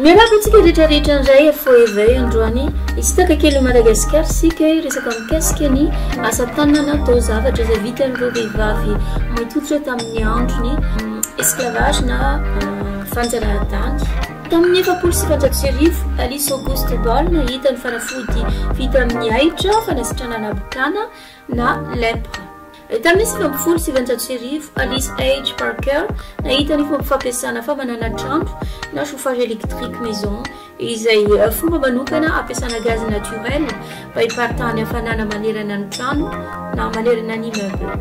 Miarahaba antsika rehetra rehetra indray Faux Éveil androany. Hisintaka kely an'i Madagasikara isika hiresaka mikasika ny asa tanana taozavatra izay vitan'ireo vehivavy mainty hoditra tamin'ny andron'ny esclavage na fanjanahantany. Tamin'ny 1440, Alice Auguste Ball nahita ny fanafody vita amin'ny ahitra fanasitranana habokana na lèpre. Tamin'ny 1919, Alice H. Parker nahita ny fomba fampiasana famanana trano na chauffage électrique maison, izay fomba manokana ampiasana gaz naturel mba hiparitahan'ny hafanana manerana ny trano na manerana ny immeuble.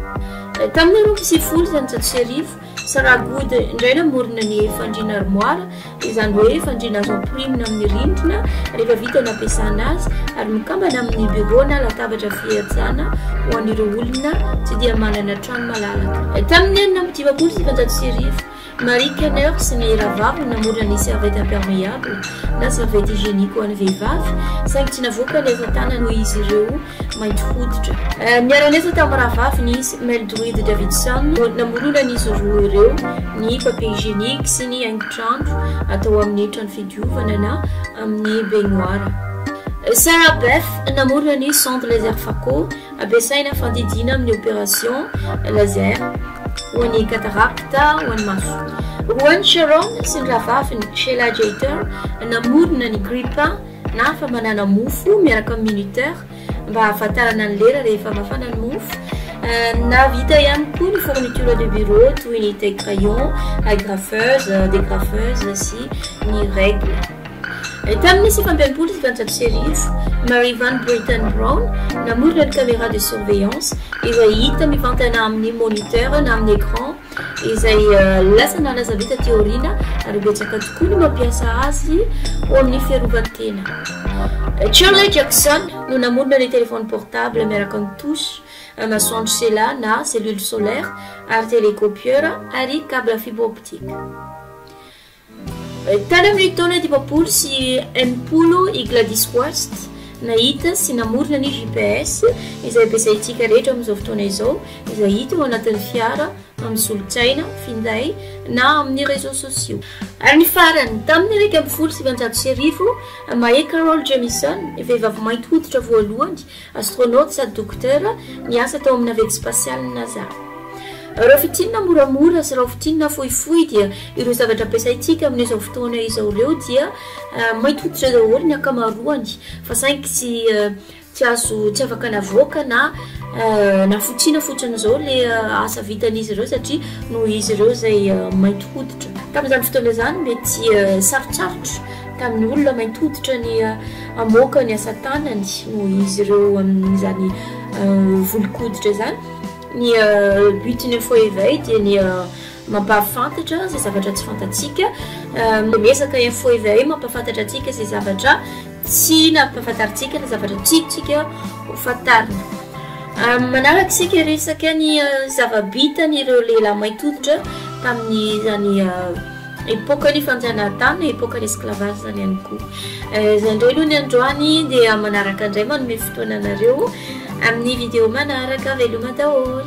Tamin'ny 1992, Sarah Good indray namorona ny fandriana armoire, izany hoe fandriana azo ampirimina amin'ny rindrina rehefa vita ny ampiasana azy ary mikambana amin'ny bureau na latabatra fihajana ho an'ireo olona tsy dia manana trano malalaka. Tamin'ny 1956, Marie Kenner sy ny rahavaviny namorona ny serviette imperméable na serviette hygiénique ho an'ny vehivavy, saingy tsy navoaka ny asa tanany noho izy ireo mainty hoditra. Niara-niasa tamin'ny rahavaviny izy, Mildred Davidson, namoronan'izy roa ireo ny papier hygiénique sy ny haingon-trano atao amin'ny trano fidiovana na amin'ny baignoire. Sarah Beth namorona ny sonde laser phaco ampiasaina fandidiana amin'ny opération laser ho an'ny cataracte ho an'ny maso. Rowan Sharon sy ny rahavaviny Sheila Jeter namorona ny grille-pain na famanana mofo miaraka amin'ny minuteur mba hahafantarana ny lera rehefa mafana ny mofo. Nahavita ihany koa ny fourniture de bureau toy ny taille crayon, agrafeuse, dégrafeuse sy ny règle. Tamin'ny 1969, Mary Van Brittan Brown namorona ny caméra de surveillance izay hita mivantana amin'ny moniteur na amin'ny écran izay lasa nalaza be taty aoriana ary betsaka tokoa ny mampiasa azy ho amin'ny fiarovan-tena. Shirley Jackson no namorona ny téléphone portable miaraka amin'ny touche masoandro sela na cellule solaire ary télécopieur ary câble fibre optique. Tany amin'ny taona 60 i Gladys West nahita sy namorona ny GPS izay ampiasaintsika rehetra amin'izao fotoana izao, izay hita ao anatin'ny fiara, amin'ny solontsaina, finday na amin'ny réseaux sociaux. Ary ny farany, tamin'ny 1911, Mae Carol Jemison, vehivavy mainty hoditra voalohany Astronaute sady dokotera, niasa tao amin'ny navette spatiale-n'ny NASA. Raha fintinina moramora sy raha fintinina fohifohy dia ireo zavatra ampiasaintsika amin'izao fotoana izao ireo dia mainty hoditra daholo ny ankamaroany fa saingy tsy tsy azo tsy afaka navoaka na nafotsiana fotsiny izao le asa vitan'izy ireo satria noho izy ireo izay mainty hoditra. Tamin'izany fotoana izany mety sarotsarotra tamin'ny olona mainty hoditra ny hamoaka ny asa tanany noho izy ireo amin'izany volon-koditra izany. Ny but ny info éveil dia ny mampahafantatra izay zavatra tsy fantatsika. Miezaka info éveil mampahafantatra antsika izay zavatra tsy nampahafantarintsika na zavatra tiantsika ho fantarina. Manaraka isika hiresaka ny zava-bitan'ireo lehilahy mainty hoditra tamin'izany Epokan'ny fanjanahantany na epokan'ny esclavage izany ihany koa. Izay indray aloha ny androany dia manaraka indray manome fotoana anareo amin'ny vidéo manaraka. Veloma daholo.